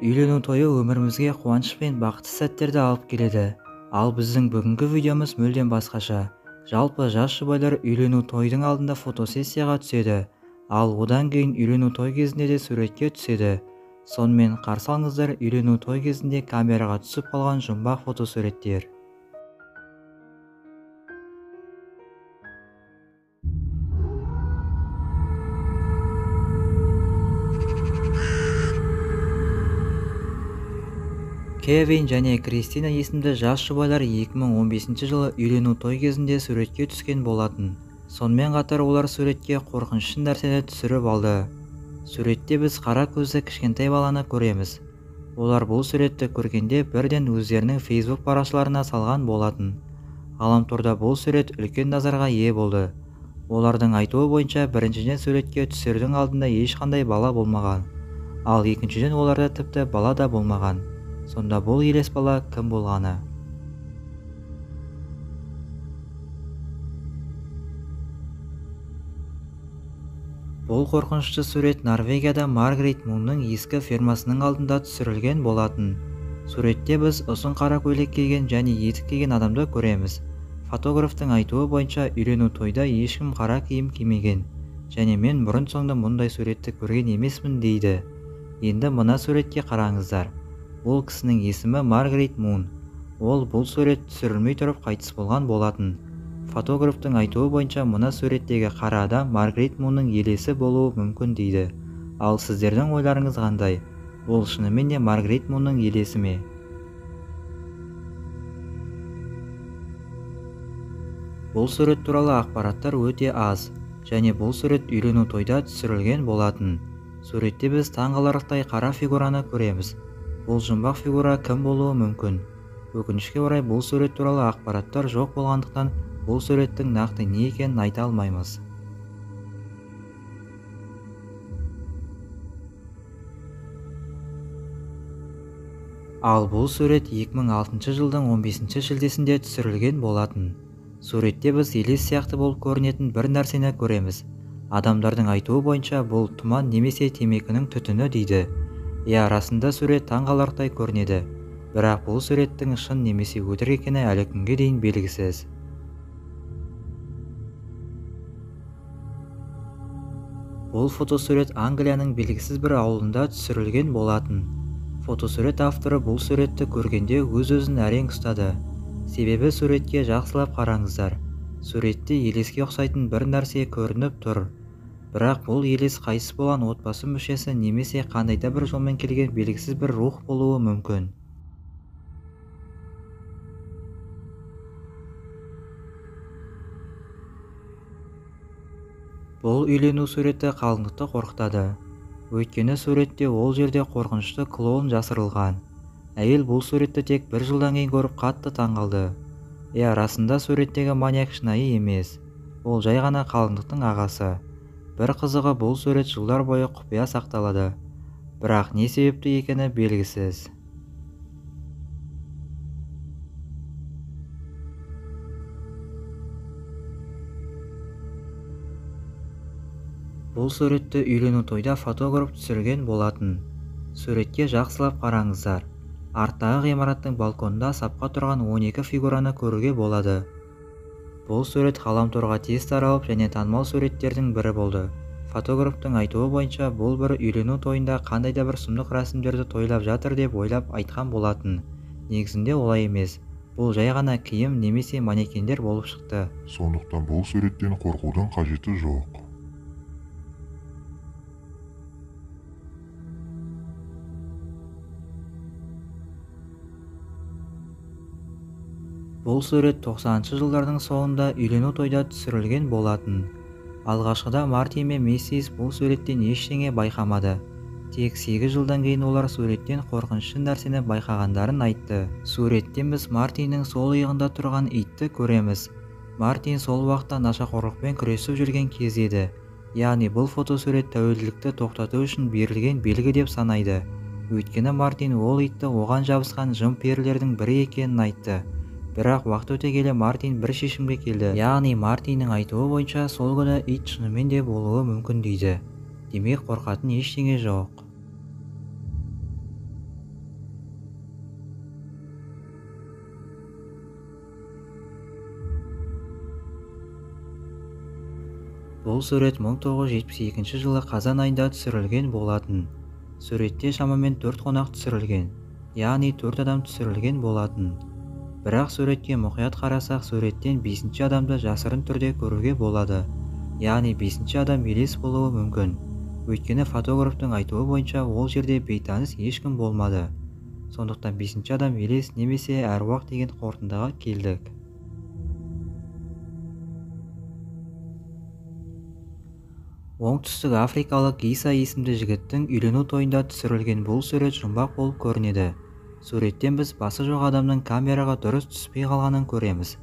Үйлену тойы өмірімізге қуаныш пен бақытты сәттерді алып келеді. Ал біздің бүгінгі видеомыз мүлдем басқаша. Жалпы жас жұбайлар үйлену тойдың алдында фотосессияға түседі. Ал одан кейін үйлену той кезінде де суретке түседі. Сонымен қарсы алыңыздар үйлену той кезінде камераға түсіп қалған жұмбақ фотосуреттер. Кевин және Кристина есімді жас жұбайлар 2015 жылы үйлену той кезінде суретке түскен болатын. Сонымен қатар олар суретке қорқынышты нәрсені түсіріп алды. Суретте біз қара көзді кішкентай баланы көреміз. Олар бұл суретті көргенде бірден өздерінің Facebook парақшаларына салған болатын. Ғаламторда бұл сурет үлкен назарға ие болды. Олардың айтуы бойынша біріншіден суретке түсердің алдында ешқандай бала болмаған. Ал екіншіден оларда тіпті бала да болмаған. Сонда бұл елес бала кім болғаны? Бұл қорқынышты сурет Норвегияда Маргарет Мунның ескі фермасының алдында түсірілген болатын. Суретте біз ұзын қара көйлек киген және етік киген адамды көреміз. Фотографтың айтуы бойынша үйлену тойда ешкім қара киім кимеген. Және мен бұрын-соңды мұндай суретті көрген емеспін дейді. Енді мына суретке қараңыздар. Бұл кісінің есімі Маргарет Мун. Ол бұл сурет түсірілмей тұрып қайтыс болған болатын. Фотографтың айтуы бойынша мына суреттегі қара адам Маргарет Мунның елесі болуы мүмкін дейді. Ал сіздердің ойларыңыз қандай? Бұл шынымен де Маргарет Мунның елесі ме? Бұл сурет туралы ақпараттар өте аз. Және бұл сурет үйлену тойда түсірілген болатын. Суретте біз таңғаларлықтай қара фигураны көреміз. Бұл жұмбақ фигура кім болуы мүмкін? Өкінішке орай бұл сурет туралы ақпараттар жоқ болғандықтан бұл суреттің нақты не екенін айта алмаймыз. Ал бұл сурет 2006 жылдың 15 шілдесінде түсірілген болатын. Суретте біз елес сияқты болып көрінетін бір нәрсені көреміз. Адамдардың айтуы бойынша бұл тұман немесе темекінің түтіні дейді. Иә, расында сурет таңғаларлықтай көрінеді. Бірақ бұл суреттің шын немесе өтірік екені әлі күнге дейін белгісіз. Бұл фотосурет Англияның белгісіз бір ауылында түсірілген болатын. Фотосурет авторы бұл суретті көргенде өз-өзін әрең ұстады. Себебі суретке жақсылап қараңыздар. Суретте елеске ұқсайтын бір нәрсе көрініп тұр. Бірақ бұл елес қайтыс болған отбасы мүшесі немесе қандай да бір жолмен келген белгісіз бір рух болуы мүмкін. Бұл үйлену суреті қалыңдықты қорқытады. Өйткені суретте ол жерде қорқынышты клоун жасырылған. Әйел бұл суретті тек бір жылдан кейін көріп қатты таңғалды. Иә, расында суреттегі маньяк шынайы емес. Ол жай ғана қалыңдықтың ағасы. Бір қызығы бұл сурет жылдар бойы құпия сақталады. Бірақ не себепті екені белгісіз. Бұл суретті үйлену тойда фотограф түсірген болатын. Суретке жақсылап қараңыздар. Арттағы ғимараттың балконында сапқа тұрған 12 фигураны көруге болады. Бұл сурет ғаламторға тез таралып және танымал суреттердің бірі болды. Фотографтың айтуы бойынша бұл бір үйлену тойында қандай да бір сұмдық рәсімдерді тойлап жатыр деп ойлап айтқан болатын. Негізінде олай емес. Бұл жай ғана киім немесе манекендер болып шықты. Сондықтан бұл суреттен қорқудың қажеті жоқ. Бұл сурет 90-шы жылдардың соңында үйлену тойда түсірілген болатын. Алғашқыда Мартин мен Миссис бұл суреттен ештеңе байқамады. Тек 8 жылдан кейін олар суреттен қорқынышты нәрсені байқағандарын айтты. Суреттен біз Мартиннің сол иығында тұрған итті көреміз. Мартин сол уақытта нашақорлықпен күресіп жүрген кез еді. Яғни бұл фотосурет тәуелділікті тоқтату үшін берілген белгі деп санайды. Өйткені Мартин ол итті оған жабысқан жын-перілердің бірі екенін айтты. Бірақ уақыт өте келе Мартин бір шешімге келді. Яғни Мартиннің айтуы бойынша сол күні ит шынымен де болуы мүмкін дейді. Демек қорқатын ештеңе жоқ. Бұл сурет 1972 жылы қазан айында түсірілген болатын. Суретте шамамен 4 қонақ түсірілген, яғни 4 адам түсірілген болатын. Бірақ суретке мұқият қарасақ, суреттен 5-ші адамды жасырын түрде көруге болады. Яғни 5-ші адам елес болуы мүмкін. Өйткені фотографтың айтуы бойынша ол жерде бейтаныс ешкім болмады. Сондықтан 5-ші адам елес немесе әруақ деген қорытындыға келдік. Оңтүстік африкалық Гиса есімді жігіттің үйлену тойында түсірілген бұл сурет жұмбақ болып көрінеді. Суреттен біз басы жоқ адамның камераға дұрыс түспей қалғанын көреміз.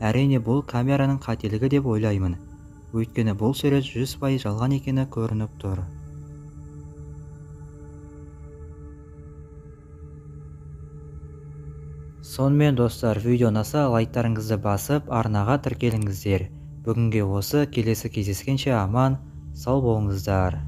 Әрине, бұл камераның қателігі деп ойлаймын. Өйткені бұл сурет 100% жалған екені көрініп тұр. Сонымен достар, видео ұнаса лайктарыңызды басып, арнаға тіркеліңіздер. Бүгінге осы, келесі кездескенше аман, сау болыңыздар.